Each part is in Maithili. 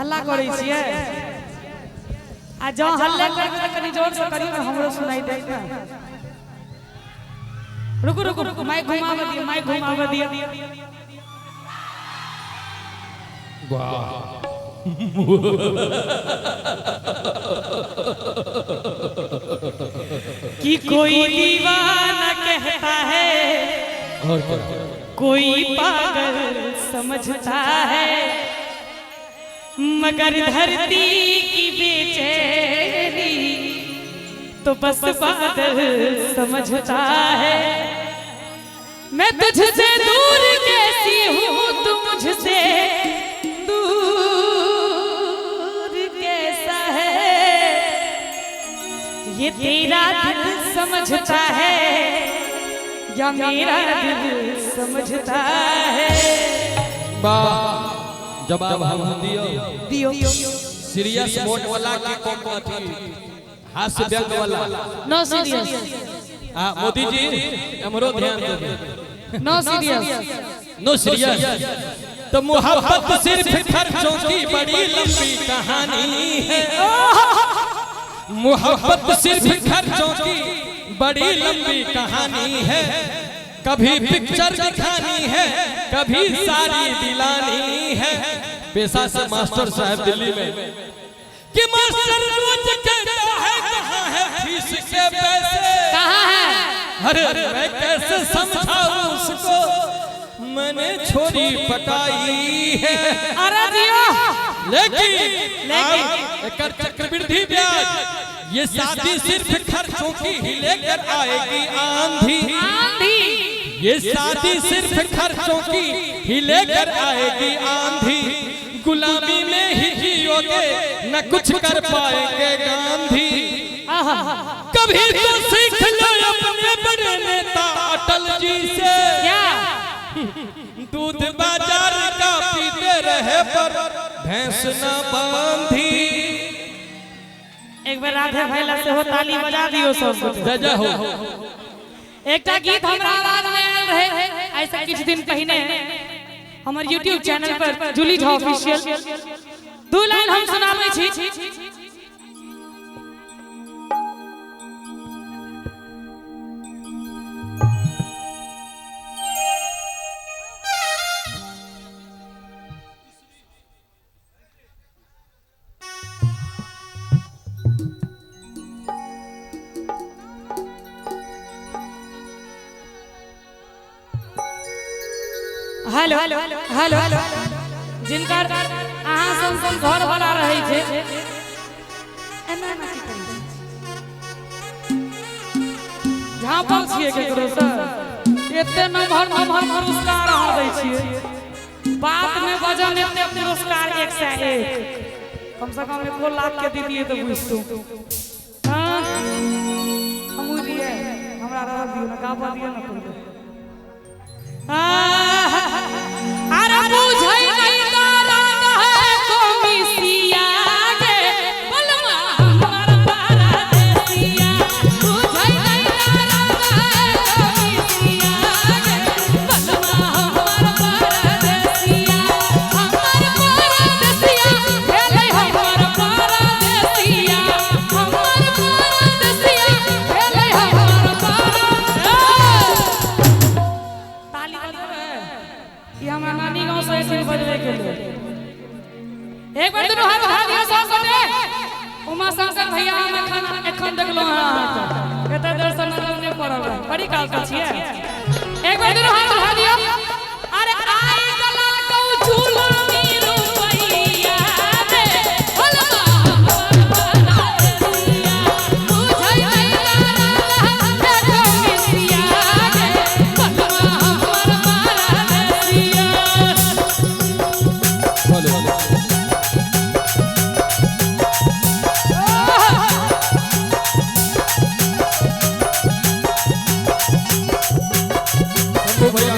हल्ला करै छियै आ जँ हल्ले करबै तऽ कनि जोर से करियौ ने हमरो सुनाई देत ने। रुकू रुकू रुकू, माइक घुमाबऽ दिअ, माइक घुमाबऽ दिअ। वाह कि कोई दीवाना कहता है और क्या कोई पागल समझता है, मगर धरती की बेचैनी तो बस बादल समझता है। मैं तुझसे दूर कैसी हूँ, तू मुझसे दूर कैसा है। ये तेरा दिल समझता है या मेरा दिल समझता है। वाह जवाब हम दियो। दियो। सीरियस मोड वाला के कम अथी हास्य व्यंग वाला। Know serious. हाँ मोदी जी हमरो ध्यान दे। No serious. No serious. तो मोहब्बत सिर्फ खर्चों की बड़ी लंबी कहानी है। मोहब्बत सिर्फ खर्चों की बड़ी लंबी कहानी है। कभी पिक्चर दिखानी है, कभी साड़ी दिलानी है। पेशा से मास्टर साहब दिल्ली में कि मास्टर रोज कहता है कहाँ है फीस के पैसे, कहाँ है। अरे मैं कैसे समझाऊं उसको, मैंने छोरी पटाई है। अरे जियो। लेकिन लेकिन चक्रवृद्धि ब्याज ये शादी सिर्फ खर्चों की ही लेकर आएगी आंधी। आंधी। ये शादी सिर्फ खर्चों की ही लेकर आएगी आंधी। गुलामी में ही जियोगे न कुछ कर पाएंगे गांधी। कभी तो सीख लो अपने बड़े नेता अटल जी से। क्या दूध बाजार का पीते रहे पर भैंस न बांधी। एक बेर राधे भाई ला सेहो ताली बजा दियो सब। जय जय हो। एकटा गीत हमरा आवाज में आयल रहे ऐसा किछु दिन पहिने हमर यूट्यूब चैनल पर जूली झा ऑफिशियल। दू लाइन हम सुनाबै छी। हेलो हेलो हेलो, जिनकर अहाँ सन सन घर वाला रहै छै एना एना की करै छी? झाँपल छियै केकरो से? एते नमहर नमहर पुरस्कार अहाँ दै छियै, बात में वजन एते पुरस्कार एक से एक, कम से कम 1 लाख के दीदिए तऽ बुझतू। हाँ हमहूँ दिए, हमरा रह दियौ ने, गाबऽ दियौ ने पहिले। अरे बुझै नहीं दर्द है कोमिसिया गे, बलमा हमर परदेसिया। बुझै नहीं दर्द है कोमिसिया गे, बलमा हमर परदेसिया। हमर परदेसिया भेलै हमर परदेसिया, हमर परदेसिया भेलै हमर परदेसिया। ताली बजबै ई हमरा नानी गांव से ऐसे बजबै के लेल। एक बार दुनू हाथ उठा दियौ सब गोटे। उमा शंकर भैया हम एखन एखन देखलहुँ हँ अहाँके, एते देर से नजर नहि पड़ल रहै, बड़ी काल से छियै। एक बार दुनू हाथ उठा दियौ। अरे आई गला कौ झूला रुपैया रे, बलमा हमर परदेसिया। बुझै नहीं दर्द है कोमिसिया गे, बलमा हमर परदेसिया। बोलो। शंभू भैया।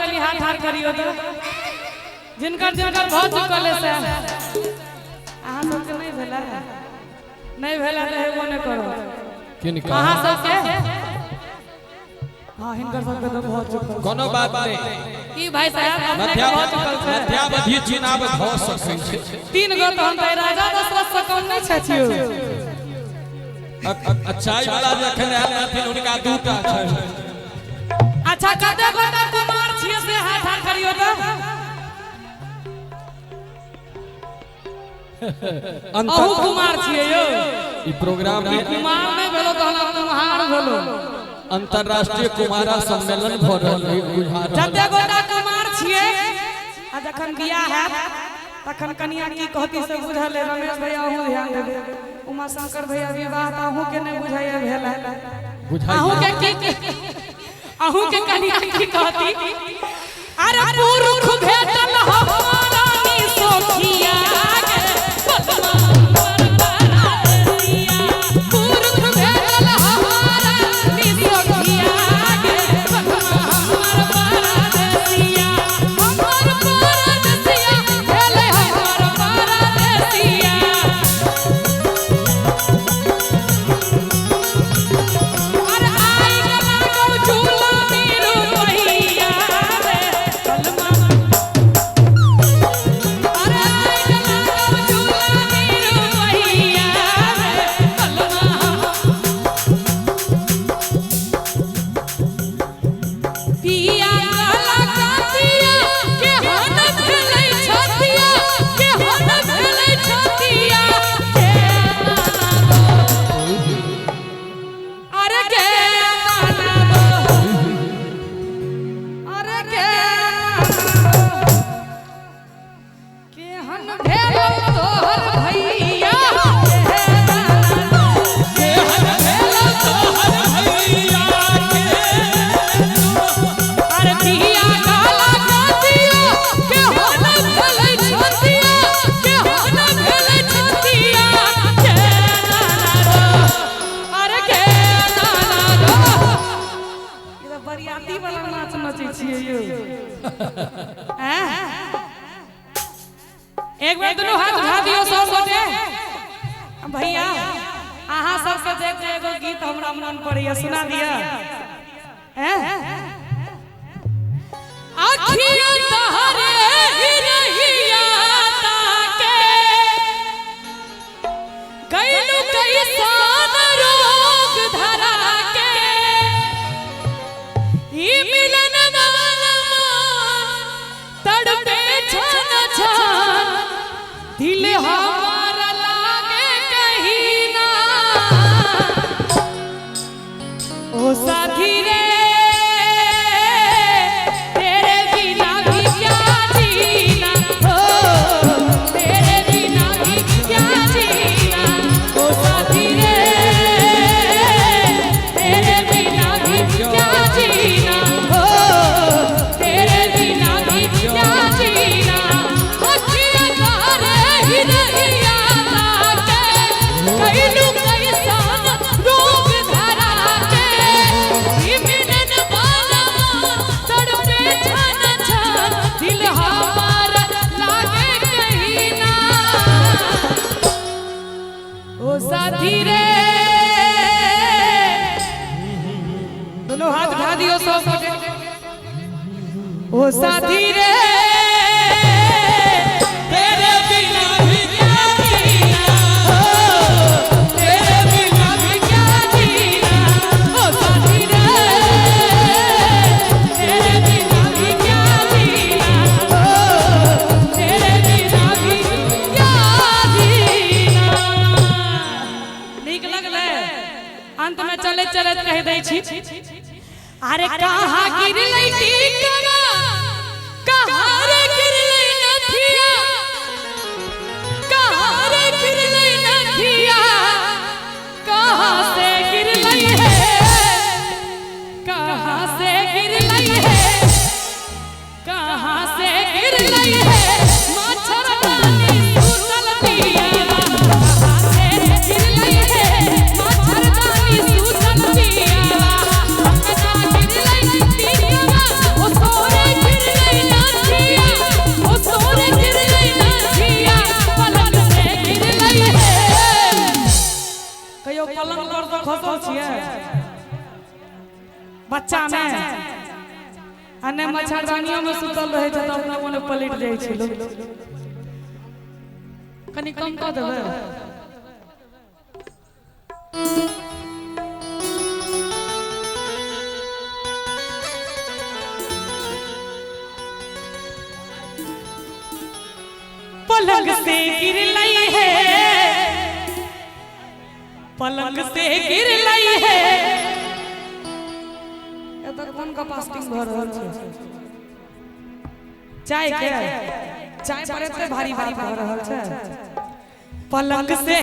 कनी हाथ हाथ करियो तो जिनकर जिनकर भऽ चुकल है से अहाँ सबके नहीं भेला नहीं भेला तऽ हेबो नहि करो किनका अहाँ सबके हाँ हिनकर सबके तऽ भऽ चुकल कोनो बात नहीं की भाई साहब अपने के भऽ चुकल छै मध्यावधि चुनाव भऽ सकै छै तीन गो तहन तऽ राजा दशरथ से कम नहि छथिन अच्छाई वाला जखन आयल रहथिन हुनका दूटा छै। अच्छा कते गोटा कुमार छियै से हाथ हाथ करियो तऽ अहू कुमार छियै यौ ई प्रोग्राम में कुमार नहि भेलो तहन आब कुम्हार भेलो। अंतरराष्ट्रीय कुमारा सम्मेलन भऽ रहल है बुझा रहल। जते गोटा कुमार छियै आ जखन बियाह हैत तखन कनिया की कहती से बुझल है। रमेश भैया अहूँ ध्यान देबै, उमाशंकर भैया विवाह तऽ अहूँ के नहि बुझाइए भेल है। अहूँ के की अहूँ के कनिया की कहती। अरे पुरुख भेटल हमारा नी सोखिया के पुरुख भेटल हमारा नी सोखिया के हमर परदेसिया हमर परदेसिया भेलै हमर परदेसिया। अरे आई गला गौ झूला मेरो पहिया रे कलमा। अरे आई गला गौ झूला मेरो पहिया रे कलमा। पिया गला कातिया के हन भेलै छतिया के हन भेलै छतिया के अरे के मानबो अरे के केहन भेलौ तोहर भैया के मानबो केहन भेलौ तोहर भैया के अरे पिया काला कातिया के हन भेलै छतिया के हन भेलै छतिया के नाना अरे के नाना ई तऽ बरियाती वाला नाच नचै छियै यौ। हैं? एक बेर दुनू हाथ उठा दियौ सब गोटे। भैया अहाँ सबके देख के एगो गीत हमरा मन पड़ैया सुना दिअ। हैं? अखिया तहरे हिरहिया ताके गैलू कैसन रोग धरा के ई मिलन वाला मन तड़पे छन छन दिल हमारा लागे कहीं ना। ओ साथी रे तेरे बिना भी क्या जीना हो तेरे बिना भी क्या जीना ओ साथी रे तेरे बिना भी क्या जीना हो तेरे बिना भी क्या जीना। अखियाँ तारे ही रहिया ताके कैलू कैसन रोग धरा के ई मिलन वाला तड़पे छन छन दिल हमारा लागे कहीं ना। ओ साथी रे दोनों हाथ उठा दियो सब गोटे। ओ साथी रे तेरे बिना भी क्या जीना हो तेरे बिना भी क्या जीना ओ साथी रे तेरे बिना भी क्या जीना हो तेरे बिना भी क्या जीना। नीक लगलै। अंत में चलैत चलैत कहि दै छी अरे कहाँ गिरलै टीकवा कहाँ रे गिरलै नथिया कहाँ रे गिरलै नथिया कहाँ से गिरलै है कहाँ से गिरलै है कहाँ से गिरलै है मच्छरदानी सुतल पिया कहाँ से गिरलै है मच्छरदानी सुतल पिया। अंगना गिरलै टीकवा ओ सोरे गिरलै। खसल छियै बच्चा में आ नहि मच्छरदानियों में सुतल रहै छै तऽ अपना मोने पलटि जाइ छै लोक। कनि कम कऽ देबै। पलंग से गिर लई है, पलंग से गिर लई है। एतऽ कोन कपास्टिंग भऽ रहल छै? चाय के चाय पर एते भारी बात भऽ रहल छै। पलंग से